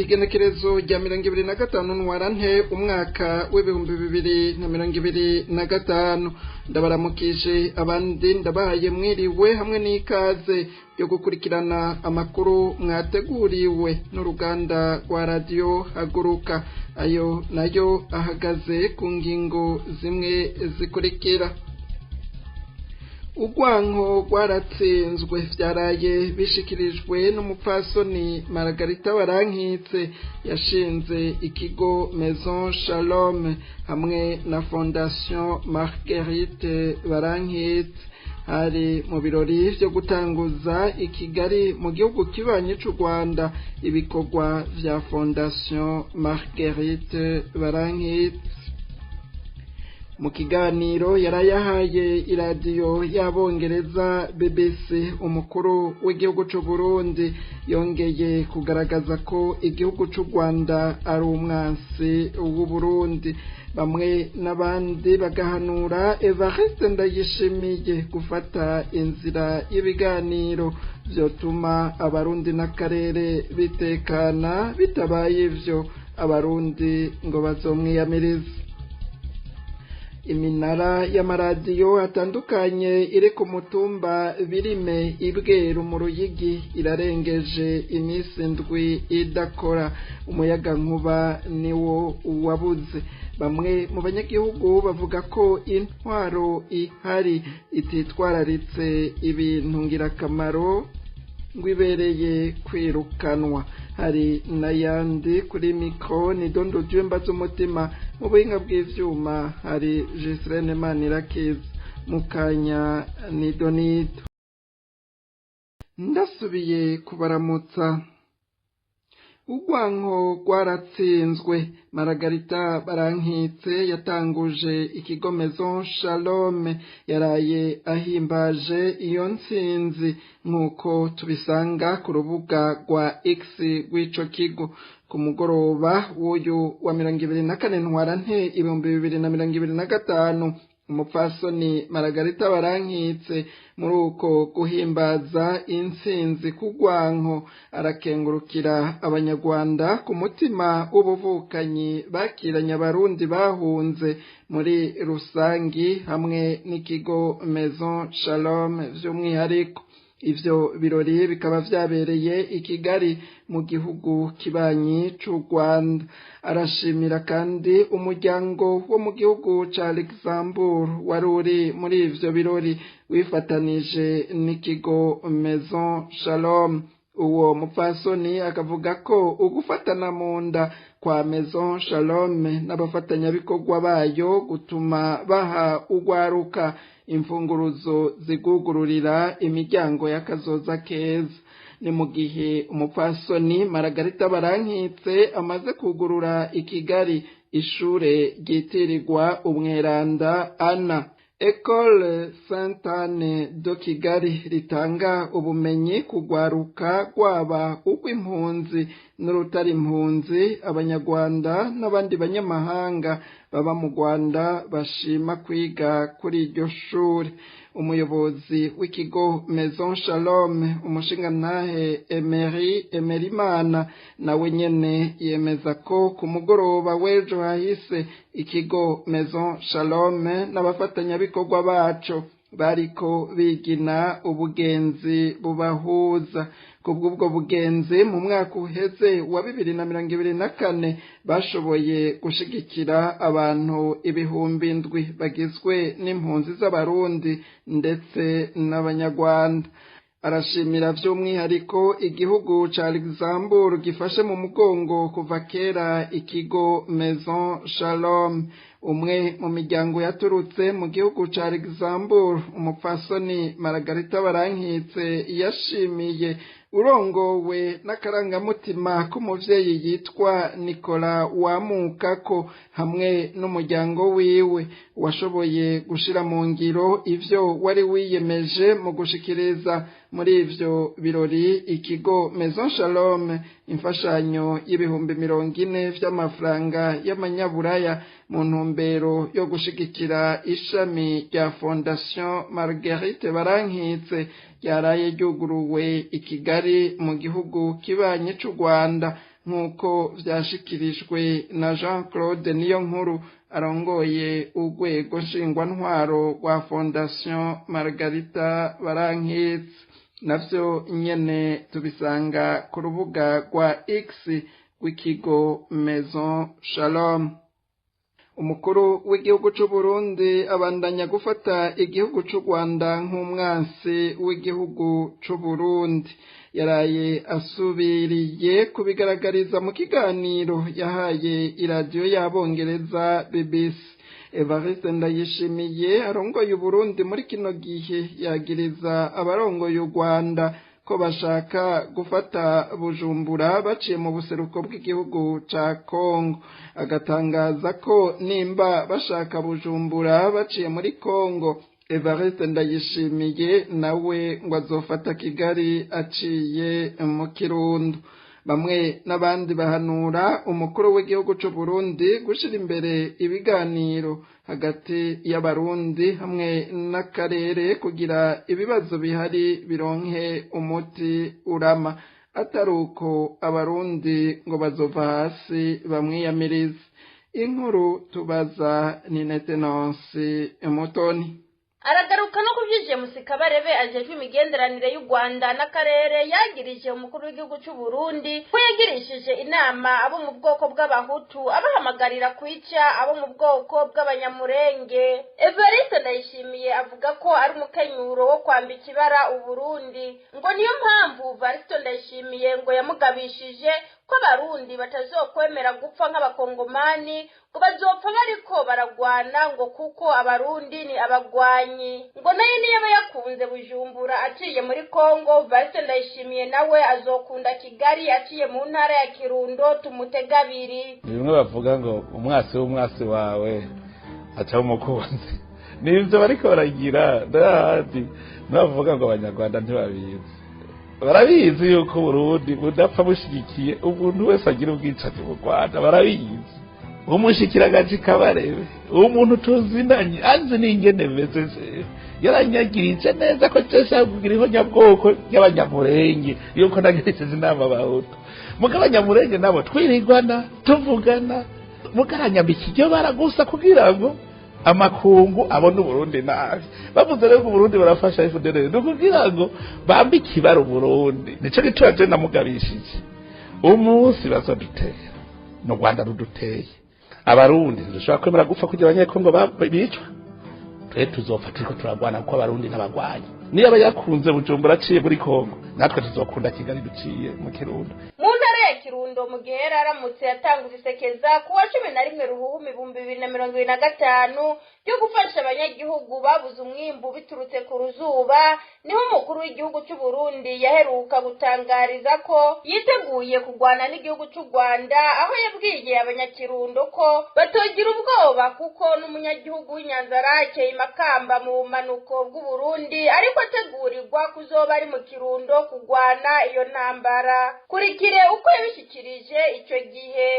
Igenekerezo rya 25 Ntwarante umwaka w'2025, ndabaramukije abandi ndabahaye mwiriwe hamwe n'ikaze yo gukurikirana amakuru mwateguriwe n'uruganda rwa Radiyo Haguruka. Ayo nayo ahagaze ku ngingo zimwe zikurikira: Urwanko rwaratsinzwe, vyaraye bishikirijwe n'umupfasoni Margarita Barankitse yashinze ikigo Maison Shalom hamwe na Fondation Marguerite Barankitse. Hari mu birori vyo gutanguza i Kigali mu gihugu kibanyi c'u Rwanda ibikorwa vya Fondation Marguerite Barankitse. Mu kiganiro yarayahaye iradiyo y'Abongereza BBC, umukuru w'igihugu c'u Burundi yongeye kugaragaza ko igihugu c'u Rwanda ari umwansi w'Uburundi. Bamwe n'abandi bagahanura Evariste Ndayishimiye gufata inzira y'ibiganiro vyotuma Abarundi n'akarere bitekana, bitabaye ivyo Abarundi ngo bazomwiyamiriza. Iminara y'amaradiyo atandukanye iri ku mutumba Birime Ibweru mu Ruyigi irarengeje iminsi 7 idakora, umuyagankuba niwo wabuze. Bamwe mu banyagihugu bavuga ko intwaro ihari ititwararitse ibintu ngirakamaro ngo ibereye kwirukanwa. Hari n'ayandi kuri mikro ni Dondo Jumba z'umutima, mu buhinga bw'ivyuma hari Gislaine Manirakiza, mukanya ni Donito. Ndasubiye kubaramutsa. Urwanko rwaratsinzwe. Margarita Barankitse yatanguje ikigo Maison Shalom yaraye ahimbaje iyo ntsinzi, nk'uko tubisanga ku rubuga rwa X rw'ico kigo. Ku mugoroba w'uyu wa 24 Ntwarante 2025, umupfasoni Margarita Barankitse muri uko guhimbaza intsinzi k'urwanko arakengurukira Abanyarwanda ku mutima w'ubuvukanyi bakiranye Abarundi bahunze muri rusangi hamwe n'ikigo Maison Shalom vy'umwihariko. Ivyo birori bikaba vyabereye i Kigali mu gihugu kibanyi c'u Rwanda. Arashimira kandi umuryango wo mu gihugu ca Luxembourg wari uri muri ivyo birori wifatanije n'ikigo Maison Shalom. Uwo mupfasoni akavuga ko ugufatana mu nda kwa Maison Shalom n'abafatanyabikorwa bayo gutuma baha urwaruka imfunguruzo zigugururira imiryango y'akazoza keza. Ni mu gihe umupfasoni Margarita Barankitse amaze kugurura i Kigali ishure ryitirirwa umweranda Ana, Ecole Sainte Anne de Kigali, ritanga ubumenyi kugwaruka rwaba urw'impunzi n'urutari impunzi, Abanyarwanda n'abandi banyamahanga baba mu Rwanda bashima kwiga kuri iryo shuri. Umuyobozi w'ikigo Maison Shalom, umushingantahe Emery Emerimana, nawe nyene yemeza ko ku mugoroba w'ejo hahise ikigo Maison Shalom n'abafatanyabikorwa baco bariko bigina ubugenzi bubahuza. Kubw'ubwo bugenzi, mu mwaka uheze wa 2024 bashoboye gushigikira abantu 7,000 bagizwe n'impunzi z'Abarundi ndetse n'Abanyarwanda. Arashimira vy'umwihariko igihugu ca Luxembourg gifashe mu mugongo kuva kera ikigo Maison Shalom. Umwe mu miryango yaturutse mu gihugu ca Luxembourg, umupfasoni Margarita Barankitse yashimiye, urongowe n'akarangamutima k'umuvyeyi yitwa Nicola Wamukako hamwe n'umuryango wiwe washoboye gushira mu ngiro ivyo wari wiyemeje mu gushikiriza muri ivyo birori ikigo Maison Shalom imfashanyo y'40,000 vy'amafaranga y'amanyaburaya mu ntumbero yo gushigikira ishami rya Fondation Marguerite Barankitse ryaraye ryuguruwe i Kigali mu gihugu kibanyi c'u Rwanda. Nk'uko vyashikirijwe na Jean Claude Niyonkuru arongoye urwego nshingwantwaro rwa Fondation Margarita Barankitse, navyo nyene tubisanga ku rubuga rwa X w'ikigo Maison Shalom. Umukuru w'igihugu c'u Burundi abandanya gufata igihugu c'u Rwanda nk'umwansi w'igihugu c'u Burundi. Yaraye asubiriye kubigaragariza mu kiganiro yahaye iradiyo y'Abongereza BBC. Evariste Ndayishimiye arongoye Uburundi muri kino gihe yagiriza abarongoye u Rwanda ko bashaka gufata Bujumbura baciye mu buseruko bw'igihugu ca Kongo, agatangaza ko nimba bashaka Bujumbura baciye muri Kongo, Evariste Ndayishimiye nawe ngo azofata Kigali aciye mu Kirundo. Bamwe n'abandi bahanura umukuru w'igihugu c'u Burundi gushira imbere ibiganiro hagati y'Abarundi hamwe n'akarere kugira ibibazo bihari bironke umuti urama, atari uko Abarundi ngo bazova hasi bamwiyamirize. Inkuru tubaza ni Netenonsi Mutoni. Aragaruka no kuvyije Musikabarebe ajejwe imigenderanire y'u Rwanda n'akarere yagirije umukuru w'igihugu c'u Burundi ko yagirishije inama abo mu bwoko bw'Abahutu abahamagarira kwica abo mu bwoko bw'Abanyamurenge. Evariste Ndayishimiye avuga ko ari umukenyuro wo kwambika ibara Uburundi, ngo niyo mpamvu Varisito Ndayishimiye ngo yamugabishije ko Abarundi batazokwemera gupfa nk'Abakongomani, ngo bazopfa bariko baragwana, ngo kuko Abarundi ni abagwanyi. Ngo nayo niyo yakunze Bujumbura aciye muri Kongo, Varisito Ndayishimiye nawe azokunda Kigali aciye mu ntara ya Kirundo. Tumutegabiri. Ni bimwe bavuga ngo umwasi w'umwasi wawe aca umukunzi, nivyo bariko baragira n'ahandi. Bavuga ngo Abanyarwanda ntibabizi, barabizi yuko Burundi budapfa bushigikiye umuntu wese agira ubwicanyi mu Rwanda, barabizi. Umushikiragaji Kabarebe, umuntu tuzinanye azi n'ingene meze, yaranyagirije neza ko nshaka kugira ihonyabwoko ry'Abanyamurenge, yuko nagirishije inama Abahutu. Muga Abanyamurenge nabo twirigwana tuvugana, mugaranyambika iryo bara gusa kugira ngo amakungu abone Uburundi nabi. Bavuze rero ko Uburundi barafasha FDL ni ukugira ngo bambike ibara Uburundi. Nico gituma je namugabishije umunsi bazodutera, no Rwanda ruduteye, Abarundi ntidushobora kwemera gupfa kugira Abanyekongo bicwa. Twe tuzopfa turiko turagwana kuko Abarundi n'abagwanyi. Niyo aba yakunze Bujumbura aciye muri Kongo, natwe tuzokunda Kigali duciye mu Kirundo. Mu ntara ya Kirundo, mu gihe yari aramutse yatanguje isekeza ku wa 11 Ruhuhuma 2025 ryo gufasha abanyagihugu babuze umwimbu biturutse ku ruzuba, niho umukuru w'igihugu c'u Burundi yaheruka gutangariza ko yiteguye kugwana n'igihugu c'u Rwanda, aho yabwiye Abanyakirundo ko batogira ubwoba kuko n'umunyagihugu w'Inyanzarake Imakamba mu bumanuko bw'Uburundi ariko ategurirwa kuzoba ari mu Kirundo kugwana iyo ntambara. Kurikire uko yabishikirije ico gihe.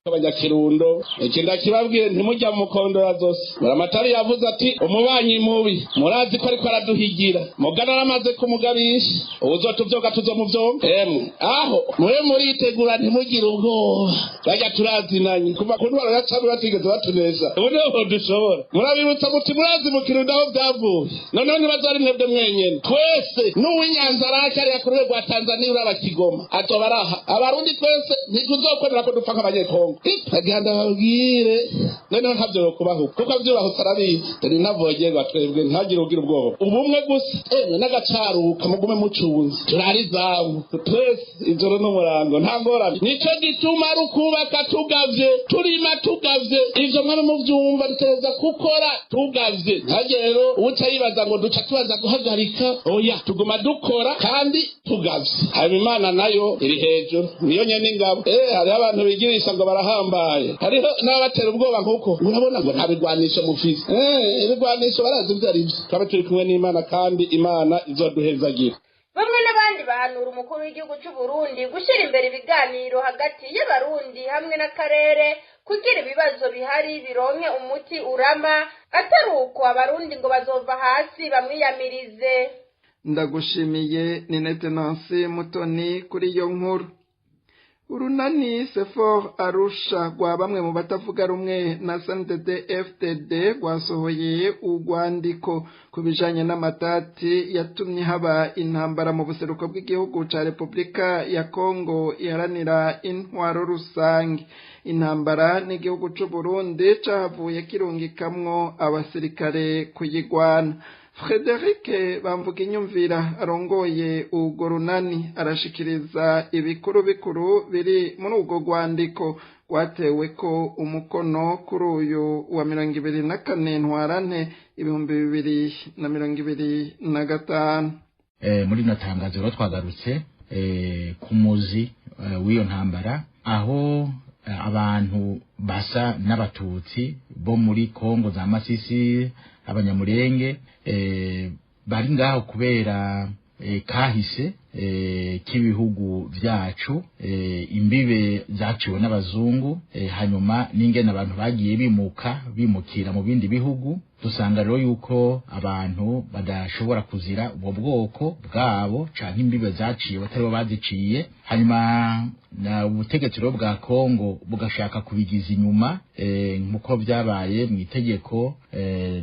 Abanyakirundo, iki ndakibabwire, ntimujya mu mukondora zose. Buramatari yavuze ati umubanyi mubi murazi ko ariko araduhigira, mugana aramaze kumugabisha, uwuzotuvyoga tuzomuvyonga. Emwe aho mube muritegura, ntimugire ubwoba, bajya turazinanye kuva ku ntwaro ya cami batigeze batunesha, ubu niho dushobora. Murabibutsa muti murazi mu Kirundo aho vyavuye, noneho ntibazari mwebwe mwenyene, twese n'uw'Inyanzarake ariya ku rwego rwa Tanzaniya uraba Kigoma azoba araha. Abarundi twese ntituzokwemera ko dupfa nk'Abanyekongo. Agenda babwire noneho ntabyo yokubaho kuko avyubahutse arabizi. Dore ntavogerwa twebwe, ntihagire ugira ubwoba, ubumwe gusa emwe n'agacaruka mugume mucunze, turari izamu twese ijoro n'umurango, nta ngorane. Nico gituma ari ukubaka tugavye, turima tugavye, ivyo mwaba muvyumva, dutegereza gukora tugavye. Ntihagire rero uwuca yibaza ngo duca tubaza guhagarika, oya, tuguma dukora kandi tugavye. Hanyuma Imana nayo iri hejuru, niyo nyene ingabo. Hariho abantu bigirisha ngo barahambaye, hariho n'abatera ubwoba nkuko urabona ngo nta bigwanisho mufise. Ibigwanisho barazi ivyo ari vyo. Twaba turi kumwe n'Imana kandi Imana izoduhezagira. Bamwe n'abandi bahanura umukuru w'igihugu c'u Burundi gushyira imbere ibiganiro hagati y'Abarundi hamwe n'akarere kugira ibibazo bihari bironke umuti urama, atari uko Abarundi ngo bazova hasi bamwiyamirize. Ndagushimiye Ninete Nancy Mutoni kuri iyo nkuru. Urunani Sefor Arusha rwa bamwe mu batavuga rumwe na CNDD FDD rwasohoye urwandiko ku bijanye n'amatati yatumye haba intambara mu buseruko bw'igihugu ca Republika ya Kongo iharanira intwaro rusange. Intambara n'igihugu c'u Burundi cahavuye kirungikamwo abasirikare kuyigwana. Frederic Bamvuga inyumvira arongoye urwo runani arashikiriza ibikuru bikuru biri muri urwo rwandiko rwatewe ko umukono kuri uyu wa 24 Ntwarante 2025. Muri rino tangazo rero twagarutse ku muzi w'iyo ntambara, aho abantu basa n'abatutsi bo muri Kongo za Masisi, abanyamurenge, bari ngaho kubera kahise k'ibihugu vyacu, imbibe zaciwe n'abazungu, hanyuma n'ingene abantu bagiye bimuka bimukira mu bindi bihugu. Dusanga rero yuko abantu badashobora kuzira ubwo bwoko bwabo canke imbibe zaciye batari bo baziciye. Hanyuma na ubutegetsi rero bwa Kongo bugashaka kubigiza inyuma, nkuko vyabaye mu itegeko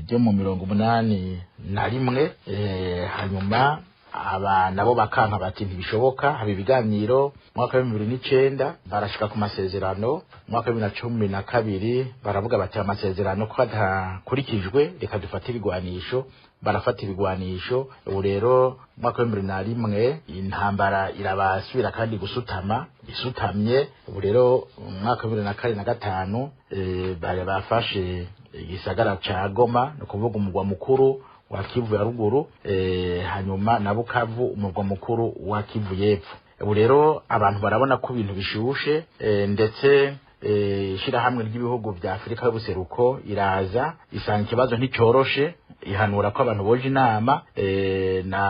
ryo mu 81, hanyuma aba nabo bakanka bati ntibishoboka. Haba ibiganiro mu mwaka wa 2009, barashika ku masezerano. Mu mwaka wa 2012 baravuga bati amasezerano ko adakurikijwe, reka dufate ibigwanisho. Barafata ibigwanisho. Ubu rero mu mwaka wa 2021 intambara irabasubira kandi gusutama isutamye. Ubu rero mu mwaka wa 2004 na 5 bari bafashe igisagara ca Goma, ni ukuvuga umugwa mukuru wa Kivu ya ruguru, hanyuma na Bukavu, umurwa mukuru wa Kivu y'epfo. Ubu rero abantu barabona ko ibintu bishushe, ndetse ishirahamwe ry'ibihugu vya Afurika y'ubuseruko iraza isanga ikibazo nticyoroshe, ihanura ko abantu boje inama, na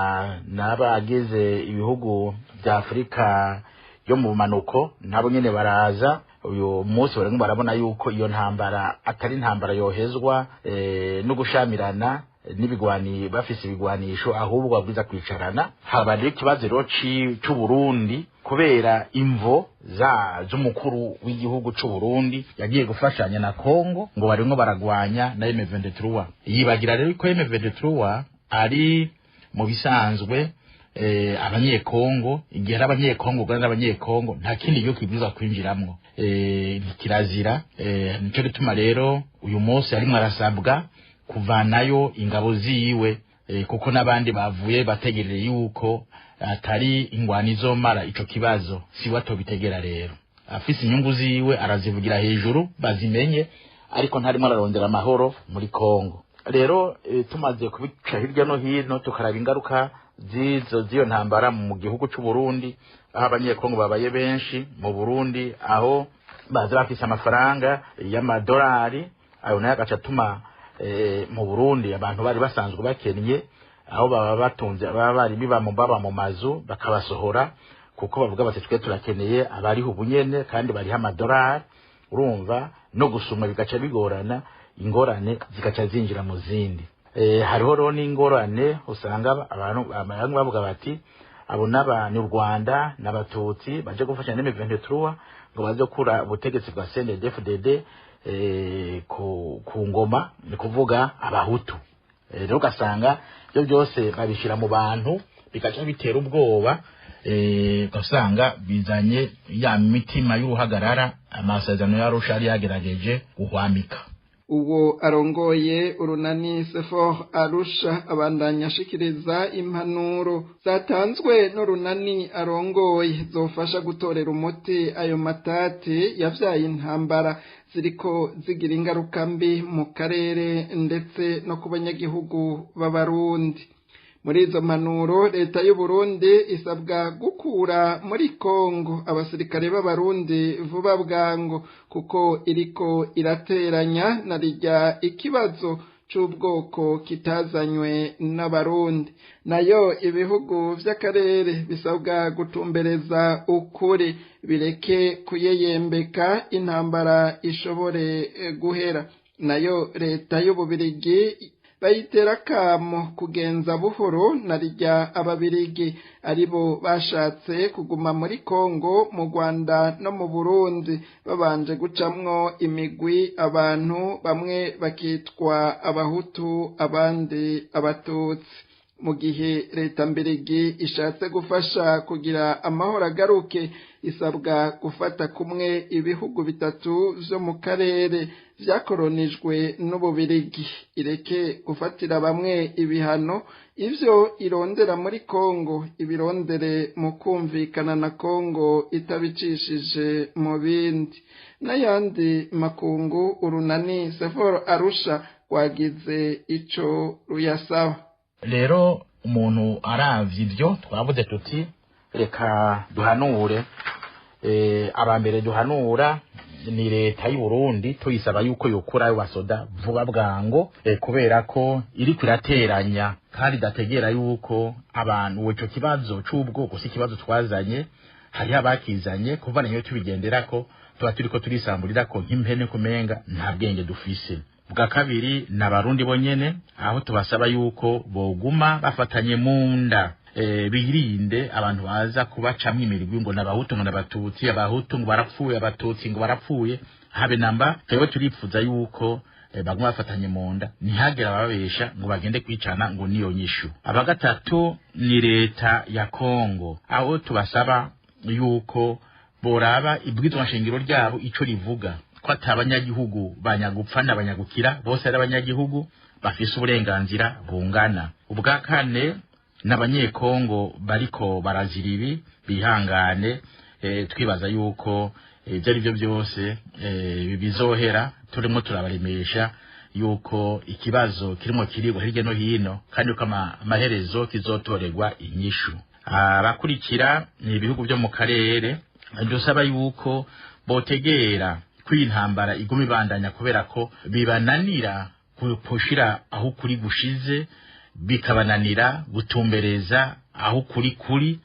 n'abagize ibihugu vya Afurika yo mu bumanuko nabo nyene baraza. Uyu munsi barimo barabona yuko iyo ntambara atari intambara yohezwa no gushamirana n'ibigwani bafise ibigwanisho, ahubwo babwiza kwicarana. Haba rero ikibazo rero c'Uburundi kubera imvo za z'umukuru w'igihugu c'Uburundi yagiye gufashanya na Kongo ngo barimwo baragwanya na M23. Yibagira rero ko M23 ari mu bisanzwe abanyekongo. Igihe ari abanyekongo ugana n'abanyekongo, nta kindi gihugu kibwirizwa kwinjiramwo, kirazira. Nico gituma rero uyu munsi arimwo arasabwa kuvanayo ingabo ziwe, kuko n'abandi bavuye bategereye yuko atari ingwani izomara ico kibazo, si watobitegera. Rero afise inyungu ziwe arazivugira hejuru bazimenye, ariko ntarimo ararondera amahoro muri Kongo. Rero tumaze kubica hirya no hino, tukaraba ingaruka zizo z'iyo ntambara mu gihugu c'u Burundi, aho abanyekongo babaye benshi mu Burundi, aho baza bafise amafaranga y'amadolari, ayo nayo agaca atuma mu Burundi abantu bari basanzwe bakennye, aho baba batunze baba bari biba mu baba mu mazu bakabasohora, kuko bavuga bati twe turakeneye abariho ubunyene kandi bariho amadolari. Urumva no gusuma bigaca bigorana, ingorane zigaca zinjira mu zindi. Hariho rero n'ingorane usanga abantu bamwe bavuga bati abo n'abantu u Rwanda n'abatutsi baje gufasha na M23 ngo baze gukura ubutegetsi bwa CNDD-FDD ku ngoma, ni kuvuga abahutu. Rero ugasanga ibyo byose babishyira mu bantu bigaca bitera ubwoba, ugasanga bizanye ya mitima y'uruhagarara amasezerano y'Arusha yari yagerageje guhwamika. Uwo arongoye urunani Sefor Arusha abandanya ashikiriza impanuro zatanzwe n'urunani arongoye zofasha gutorera umuti ayo matati yavyaye intambara ziriko zigira ingaruka mbi mu karere ndetse no ku banyagihugu b'Abarundi. Muri izo mpanuro, leta y'u Burundi isabwa gukura muri Kongo abasirikare b'Abarundi vuba bwango, kuko iriko irateranya na rijya ikibazo c'ubwoko kitazanywe n'Abarundi. Nayo ibihugu vy'akarere bisabwa gutumbereza ukuri, bireke kuyeyembeka intambara ishobore guhera. Nayo leta y'Ububirigi Bayitera kamo kugenza buhoro na rijya ababirigi aribo bashatse kuguma muri Kongo, mu Rwanda no mu Burundi, babanje gucamwo imigwi abantu bamwe bakitwa abahutu abandi abatutsi. Mu gihe leta mbirigi ishatse gufasha kugira amahoro agaruke, isabwa gufata kumwe ibihugu bitatu vyo mu karere vyakoronijwe n'ububirigi, ireke gufatira bamwe ibihano. Ivyo irondera muri Kongo ibirondere mu kumvikana na Kongo itabicishije mu bindi n'ayandi makungu. Urunani Seforo Arusha rwagize ico ruyasaba. Rero umuntu aravye ivyo twavuze tuti reka duhanure. Abambere duhanura ni leta y'u Burundi, tuyisaba yuko yokura ayo basoda vuba bwango, kubera ko iriko irateranya kandi idategera yuko abantu ico kibazo c'ubwoko si ikibazo twazanye, hariho abakizanye kuva niyo tubigenderako tuba turiko turisamburirako nk'impene kumenga nta bwenge dufise. Bwa kabiri ni abarundi bonyene, aho tubasaba yuko boguma bafatanye mu nda, birinde abantu baza kubacamwo imirwi ngo n'abahutu ngo n'abatutsi, abahutu ngo barapfuye, abatutsi ngo barapfuye, habe namba. Twebwe turipfuza yuko baguma bafatanye mu nda, ntihagire abababesha ngo bagende kwicana ngo niyo nyishu. Aba gatatu ni leta ya Kongo, aho tubasaba yuko boraba ibwirizwa nshingiro ryabo ico rivuga, ko ata abanyagihugu banyagupfa n'abanyagukira, bose ari abanyagihugu bafise uburenganzira bungana. Ubwa kane n'abanyekongo bariko barazira ibi, bihangane, twibaza yuko ibyo ari byo byose bizohera. Turimo turabaremesha yuko ikibazo kirimo kirigwa hirya no hino kandi uko amaherezo kizotorerwa inyishu. Abakurikira ni ibihugu byo mu karere, dusaba yuko botegera ko iyi ntambara iguma ibandanya kubera ko bibananira gushira aho kuri gushize, bikabananira gutumbereza aho kuri kuri,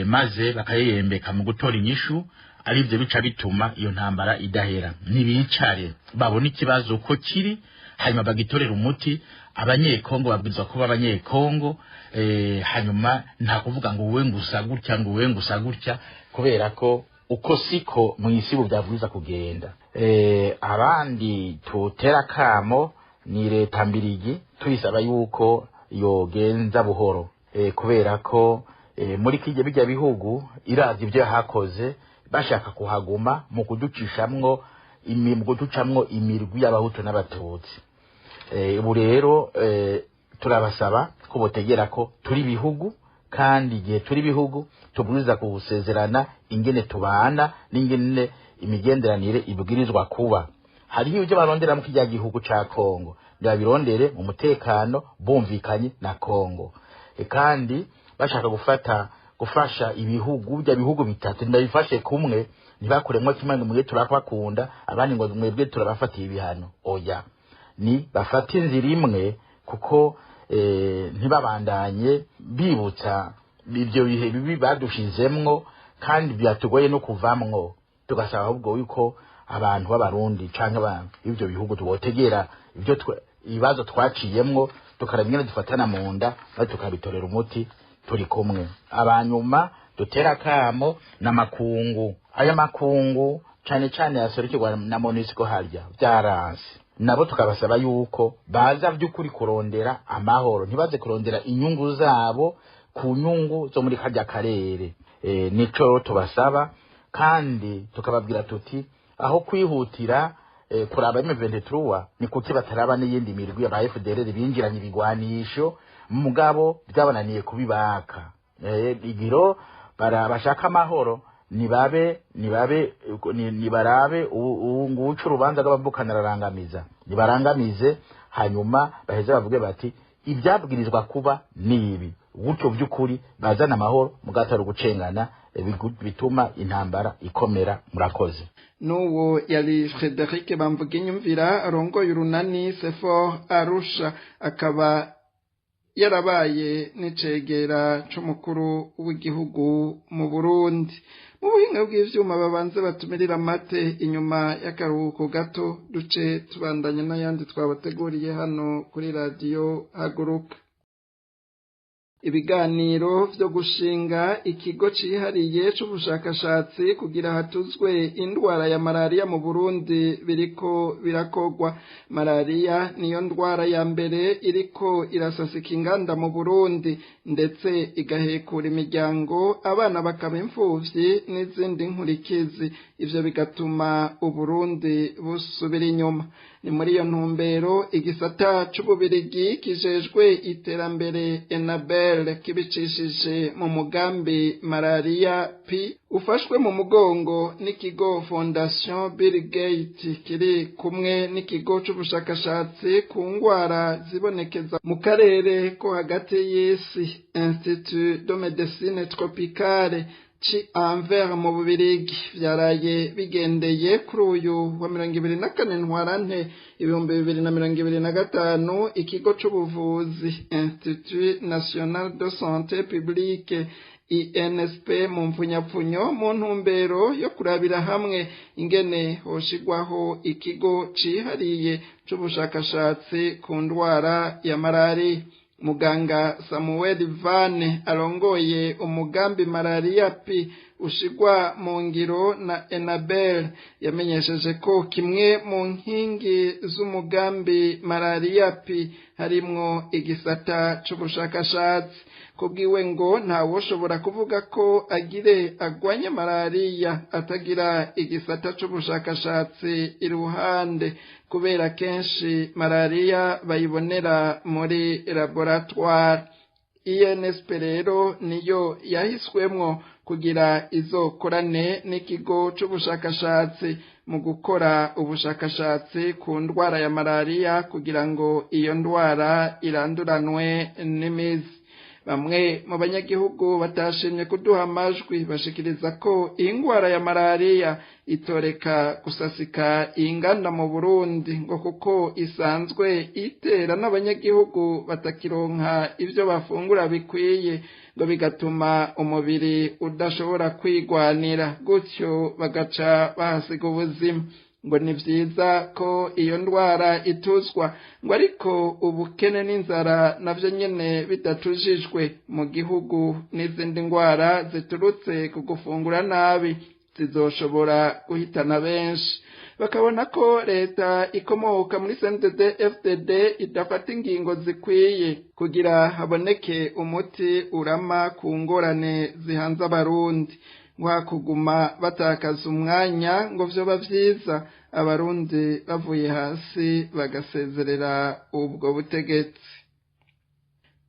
maze bakayeyembeka mu gutora inyishu, arivyo bica bituma iyo ntambara idahera. Nibicare babone ikibazo uko kiri, hanyuma bagitorera umuti. Abanyekongo babwirizwa kuba abanyekongo, hanyuma nta kuvuga ngo wowe ngusa gutya, ngo wowe ngusa gutya, kubera ko uko siko mw'isi ubu byabwirizwa kugenda. Abandi tutera kamo ni leta mbirigi, tuyisaba yuko yogenza buhoro, kubera ko muri kijya bijya bihugu irazi ibyo yahakoze, bashaka kuhaguma mu kuducishamwo mu kuducamwo imirwi y'abahutu n'abatutsi. Ubu rero turabasaba ko botegera ko turi bihugu, kandi igihe turi bihugu tubwirizwa gusezerana ingene tubana n'ingene imigenderanire ibwirizwa kuba. Hariho ibyo barondera mu kijya gihugu ca Kongo, ndabirondere mu mutekano bumvikanye na Kongo. Kandi bashaka gufasha ibihugu bya bihugu bitatu ndabifashe kumwe, ntibakuremwo kimwe ngo mwebwe turabakunda abandi ngo mwebwe turabafatiye ibihano. Oya, ni bafate inzira imwe, kuko ntibabandanye bibutsa ibyo bihe bibi badushizemwo kandi byatugoye no kuvamwo. Tugasaba ahubwo yuko abantu b'abarundi canke ibyo bihugu tubotegera ibyo ibibazo twaciyemwo, tukaraba ingene dufatana mu nda maze tukabitorera umuti turi kumwe. Abanyuma dutera kamo n'amakungu, aya makungu cane cane yaserukirwa na MONUSCO harya vyaranse, nabo tukabasaba yuko baza vy'ukuri kurondera amahoro, ntibaze kurondera inyungu zabo ku nyungu zo muri karya karere. Nico tubasaba, kandi tukababwira tuti aho kwihutira kuraba M23 ni kuki bataraba n'iyindi mirwi aba FDLR binjiranye ibigwanisho mugabo byabananiye kubibaka. Igiro bashaka amahoro nibabe nibabe nibarabe nguca urubanza rw'abavukana ararangamiza, nibarangamize hanyuma baheze bavuge bati ibyabwirizwa kuba nibi, gutyo by'ukuri bazana amahoro mugatari gucengana bituma intambara ikomera. Murakoze. N'uwo yari Frederic Bamvuginyumvira arongoye urunani Sefor Arusha, akaba Yarabaye n'icegera c'umukuru w'igihugu mu Burundi. Mu buhinga bw'ivyuma babanze batumirira amate inyuma y'akaruhuko gato, duce tubandanye n'ayandi twabateguriye hano kuri Radiyo Haguruka. Ibiganiro vyo gushinga ikigo cihariye c'ubushakashatsi kugira hatuzwe indwara ya malariya mu Burundi biriko birakogwa. Malariya niyo ndwara ya mbere iriko irasasika inganda mu Burundi, ndetse igahekura imiryango, abana bakaba imfuvyi n'izindi nkurikizi. Ivyo bigatuma Uburundi busubira inyuma. Ni muri iyo ntumbero igisata c'Ububirigi kijejwe iterambere Enabel kibicishije mu mugambi Malaria P, ufashwe mu mugongo n'ikigo Fondation Bill Gates, kiri kumwe n'ikigo c'ubushakashatsi ku ngwara zibonekeza mu karere ko hagati y'isi, Institut de Médecine Tropicale ci Anvers mu Bubirigi, vyaraye bigendeye kuri uyu wa 24 Ntwarante 2025 ikigo c'ubuvuzi Institut National de Santé Publique, INSP mu mpfunyapfunyo, mu ntumbero yo kurabira hamwe ingene hoshigwaho ikigo cihariye c'ubushakashatsi ku ndwara ya malariya. Muganga Samuel Vane arongoye umugambi Malaria P ushigwa mu ngiro na Enabel yamenyesheje ko kimwe mu nkingi z'umugambi Malaria P harimwo igisata c'ubushakashatsi. Kubwiwe ngo ntawoshobora kuvuga ko agire agwanye malariya atagira igisata c'ubushakashatsi iruhande, kubera kenshi malariya bayibonera muri laboratoire. INSP rero niyo yahiswemwo kugira izokorane n'ikigo c'ubushakashatsi mu gukora ubushakashatsi ku ndwara ya malariya, kugira ngo iyo ndwara iranduranwe n'imizi. Bamwe mu banyagihugu batashimye kuduha amajwi bashikiriza ko ingwara ya malariya itoreka gusasika inganda mu Burundi, ngo kuko isanzwe itera n'abanyagihugu batakironka ivyo bafungura bikwiye, ngo bigatuma umubiri udashobora kwigwanira, gutyo bagaca bahasiga ubuzima. Ngo ni vyiza ko iyo ndwara ituzwa, ngo ariko ubukene n'inzara navyo nyene bidatujijwe mu gihugu n'izindi ndwara ziturutse ku gufungura nabi zizoshobora guhitana benshi. Bakabona ko leta ikomoka muri CNDD FDD idafata ingingo zikwiye kugira haboneke umuti urama ku ngorane zihanze Abarundi. Kuguma batakaza umwanya, ngo vyoba vyiza Abarundi bavuye hasi bagasezerera ubwo butegetsi.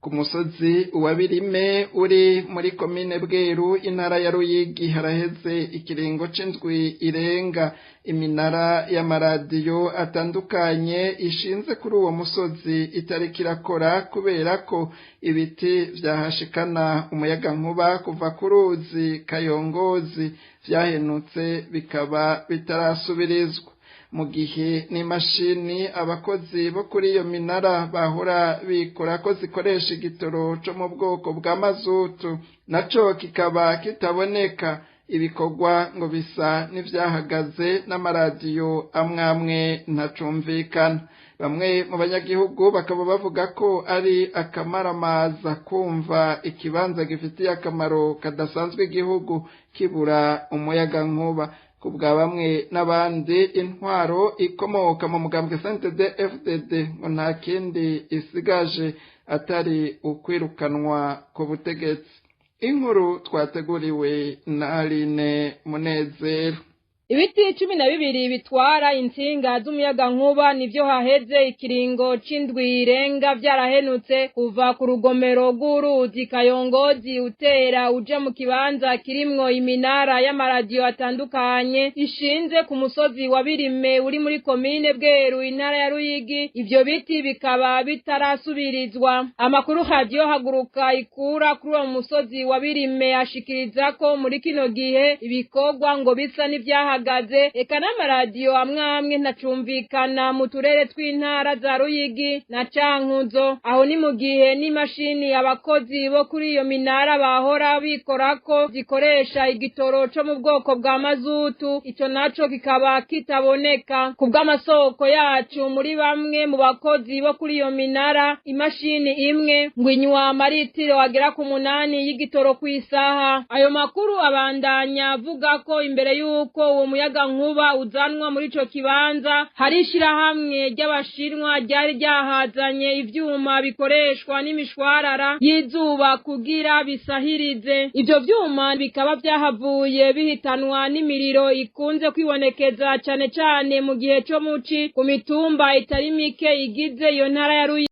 Ku musozi wa Birime uri muri komine Bweru, intara ya Ruyigi, haraheze ikiringo c'indwi irenga iminara y'amaradiyo atandukanye ishinze kuri uwo musozi itariko irakora, kubera ko ibiti vyahashikana umuyagankuba kuva ku ruzi Kayongozi vyahenutse bikaba bitarasubirizwa, mu gihe n'imashini abakozi bo kuri iyo minara bahora bikora ko zikoresha igitoro co mu bwoko bwa mazutu naco kikaba kitaboneka. Ibikorwa ngo bisa n'ivyahagaze, n'amaradiyo amwamwe ntacumvikana. Bamwe mu banyagihugu bakaba bavuga ko ari akamaramaza kumva ikibanza gifitiye akamaro kadasanzwe igihugu kibura umuyagankuba. Kubwa bamwe n'abandi, intwaro ikomoka mu mugambwe CNDD FDD ngo nta kindi isigaje atari ukwirukanwa ku butegetsi. Inkuru twateguriwe na Aline Munezero. Ibiti 12 bitwara intsinga z'umuyagankuba nivyo haheze ikiringo c'indwi irenga vyarahenutse kuva ku rugomero rw'uruzi Kayongozi utera uja mu kibanza kirimwo iminara y'amaradiyo atandukanye ishinze ku musozi wa Birime uri muri komine Bweru, intara ya Ruyigi. Ivyo biti bikaba bitarasubirizwa. Amakuru Radiyo Haguruka ikura kuri uwo musozi wa Birime ashikiriza ko muri kino gihe ibikorwa ngo bisa n'ivyaha vyahagaze, eka n'amaradiyo amwe amwe ntacumvikana mu turere tw'intara za Ruyigi na Cankuzo. Aho ni mu gihe n'imashini abakozi bo kuri iyo minara bahora bikorako zikoresha igitoro co mu bwoko bwa mazutu, ico naco kikaba kitaboneka. Ku bw'amasoko yacu muri bamwe mu bakozi bo kuri iyo minara, imashini imwe ngo inywa amaritiro agera ku 8 y'igitoro kw'isaha. Ayo makuru abandanya avuga ko imbere y'uko uwo muyaga nkuba uzanwa muri ico kibanza, hari ishirahamwe ry'Abashinwa ryari ryahazanye ivyuma bikoreshwa n'imishwarara y'izuba kugira bisahirize. Ivyo vyuma bikaba vyahavuye bihitanwa n'imiriro ikunze kwibonekeza cane cane mu gihe co muci ku mitumba itari mike igize iyo ntara ya Ruyigi.